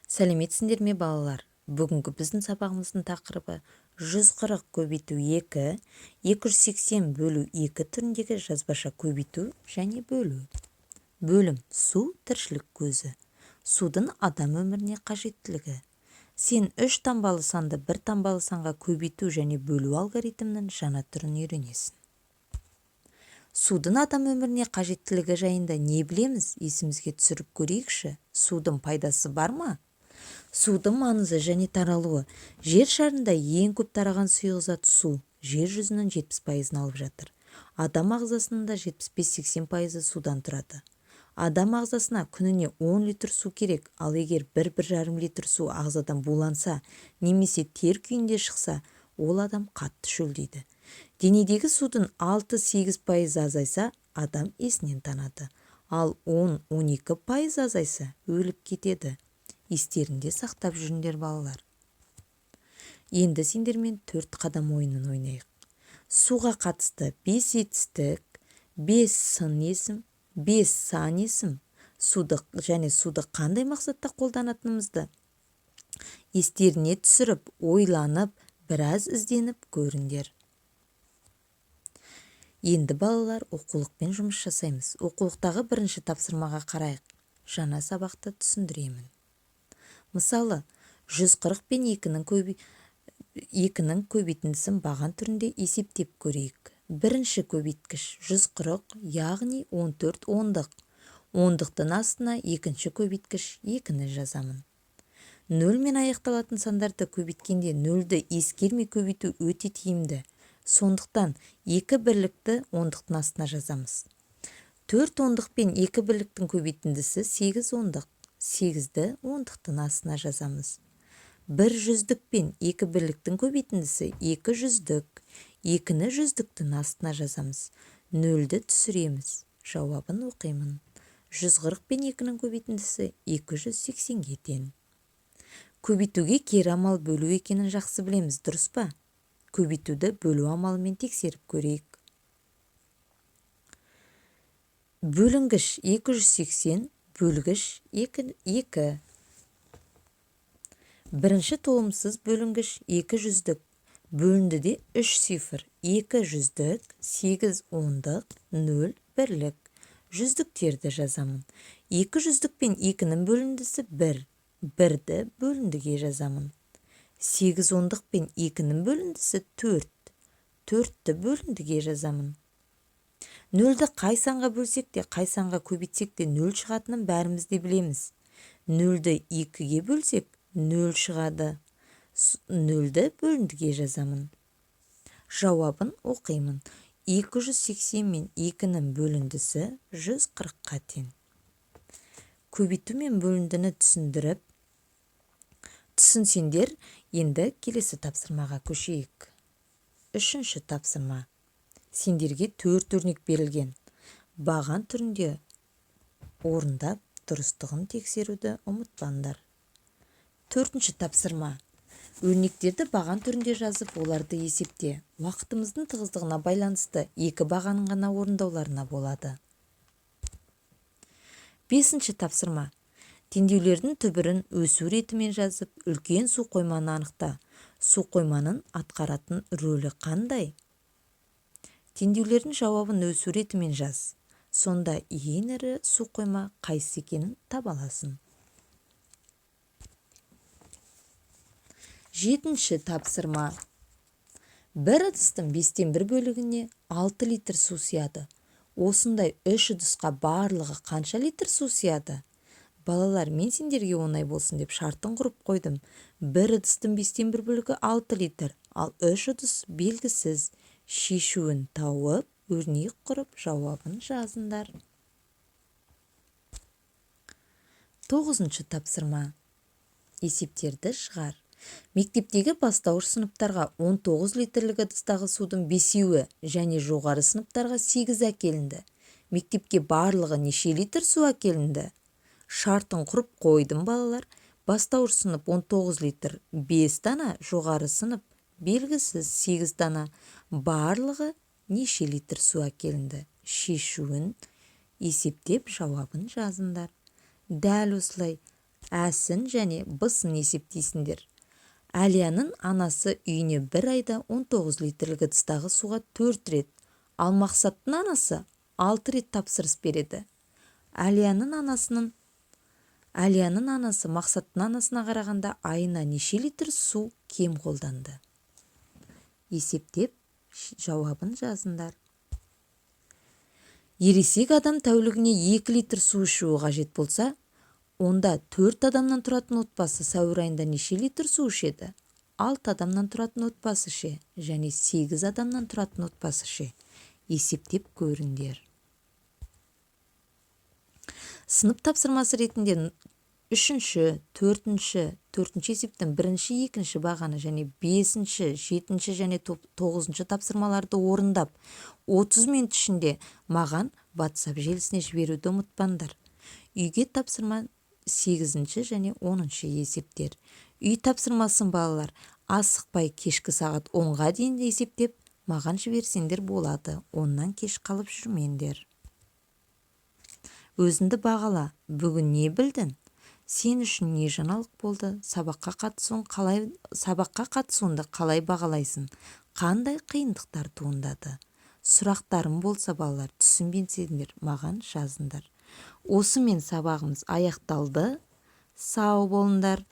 Сәлеметсіңдер ме, балалар? Бүгінгі біздің сабағымыздың тақырыбы 140 көбейту 2, 280 бөлу 2 түріндегі жазбаша көбейту және бөлу. Бөлім су тіршілік көзі. Судың адам өміріне қажеттілігі. Сен 3 таңбалы санды 1 таңбалы санға көбейту және бөлу алгоритмінің жаңа түрін үйренесің. Судың адам өміріне қажеттілігі жайында не білеміз, есімізге түсіріп көрейікші. Судың пайдасы бар ма? Судың маңызы және таралуы. Жер шарында ең көп тараған сұйық зат су. Жер жүзінің 70%-ын алып жатыр. Адам ағзасының да 75-80%-ы судан тұрады. Адам ағзасына күніне 10 литр су керек, ал егер 1-1,5 литр су ағзадан буланса немесе тер күйінде шықса, ол адам қатты шөлдейді. Денедегі судың 6-8% азайса, адам есінен танады. Ал 10-12% азайса, өліп кетеді. Естерінде сақтап жүріңдер, балалар. Енді сендермен 4 қадам ойынын ойнайық. Суға қатысты 5 етістік, 5 сын есім, 5 сан есім, суды және суды қандай мақсатта қолданатынымызды естеріне түсіріп, ойланып, біраз ізденіп көріңдер. Енді, балалар, оқулықпен жұмыс жасаймыз. Оқулықтағы бірінші тапсырмаға қарайық. Жаңа сабақты түсіндіремін. Мысалы, 140 пен 2-нің көбейтіндісін баған түрінде есептеп көрейік. Бірінші көбейткіш 140, яғни 14 ондық. Ондықтың астына екінші көбейткіш 2-ні жазамын. 0 мен аяқталатын сандарды көбейткенде 0-ді ескермей көбейту өте тиімді. Сондықтан 2 бірлікті ондықтың астына жазамыз. 4 ондық пен 2 бірліктің көбейтіндісі 8 ондық. 8-ді ондықтың астына жазамыз. 1 жүздік пен 2 бірліктің көбейтіндісі 2 жүздік. 2-ні жүздіктің астына жазамыз. 0-ді түсіреміз. Жауабын оқимын. 140 пен 2-нің көбейтіндісі 280-ге тең. Көбейтуге кері амал бөлу екенін жақсы білеміз, дұрыс па? Көбейтуді бөлу амалымен тексеріп көрейік. Бөлінгіш 280, бөлгіш 2. Бірінші толымсыз бөлінгіш 2 жүздік. Бөліндіде 3 цифр. 2 жүздік, 8 ондық, 0 бірлік. Жүздіктерді жазамын. 2 жүздік пен 2-нің бөліндісі 1. 1-ді бөліндіге жазамын. 8 ондық пен 2-нің бөліндісі 4. 4-ті бөліндіге жазамын. 0-ді қай санға бөлсек те, қай санға көбейтсек те 0 шығатынын бәріміз де білеміз. 0-ді 2-ге бөлсек, 0 шығады. 0-ді бөліндіге жазамын. Жауабын оқимын. 280 мен 2-нің бөліндісі 140-қа тең. Көбейту мен бөліндіні түсіндіріп, түсінсеңдер, енді келесі тапсырмаға көшейік. Үшінші тапсырма. Сендерге 4 өрнек берілген. Баған түрінде орындап, дұрыстығын тексеруді ұмытпаңдар. Төртінші тапсырма. Өрнектерді баған түрінде жазып, оларды есепте. Уақытымыздың тығыздығына байланысты 2 бағанын ғана орындауларына болады. Бесінші тапсырма. Теңдеулердің түбірін өсу ретімен жазып, үлкен су қойманы анықта. Су қойманың атқаратын рөлі қандай? Теңдеулердің жауабын өсу ретімен жаз. Сонда ең ірі су қойма қайсысы екенін таба аласың. Жетінші тапсырма. Бір ыдыстың 1/5 бөлігіне 6 литр су сияды. Осындай 3 ыдысқа барлығы қанша литр су сияды? Балалар, мен сендерге оңай болсын деп шартын құрып қойдым. Бір ыдыстың 1/5 бөлігі 6 литр, ал 3 ыдыс белгісіз. Шешуін тауып, өрнек құрып, жауабын жазыңдар. Тоғызыншы тапсырма. Есептерді шығар. Мектептегі бастауыш сыныптарға 19 литрлік ыдыстағы судың 5-еуі және жоғары сыныптарға 8 әкелінді. Мектепке барлығы неше литр су әкелінді? Шартын құрып қойдым, балалар. Бастауыш сынып 19 литр 5 дана, жоғары сынып белгісіз 8 дана. Барлығы неше литр су әкелінді? Шешуін есептеп жауабын жазыңдар. Дәл осылай Ә-сін және Б-сын есептейсіңдер. Әлияның анасы үйіне бір айда 19 литрлік ыдыстағы суға 4 рет, ал Мақсаттың анасы 6 рет тапсырыс береді. Әлияның анасы Мақсаттың анасына қарағанда айына неше литр су кем қолданды? Есептеп, жауабын жазыңдар. Ересек адам тәулігіне 2 литр су ішуі қажет болса, онда 4 адамнан тұратын отбасы сәуір айында неше литр су ішеді? 6 адамнан тұратын отбасы ше және 8 адамнан тұратын отбасы ше? Есептеп көріңдер. Сынып тапсырмасы ретінде үшінші, төртінші, төртінші есептің бірінші, екінші бағаны және бесінші, жетінші және тоғызыншы тапсырмаларды орындап, 30 минут ішінде маған WhatsApp желісіне жіберуді ұмытпаңдар. Үйге тапсырма: сегізінші және 10-шы есептер. Үй тапсырмасын, балалар, асықпай кешкі сағат 10-ға дейін есептеп, маған жіберсеңдер болады. 10-нан кеш қалып жүрмеңдер. Өзіңді бағала. Бүгін не білдің? Сен үшін не жаңалық болды? Сабаққа қатысуыңды қалай бағалайсың? Қандай қиындықтар туындады? Сұрақтарың болса, балалар, түсінбесеңдер, маған жазыңдар. Осымен сабағымыз аяқталды. Сау болыңдар.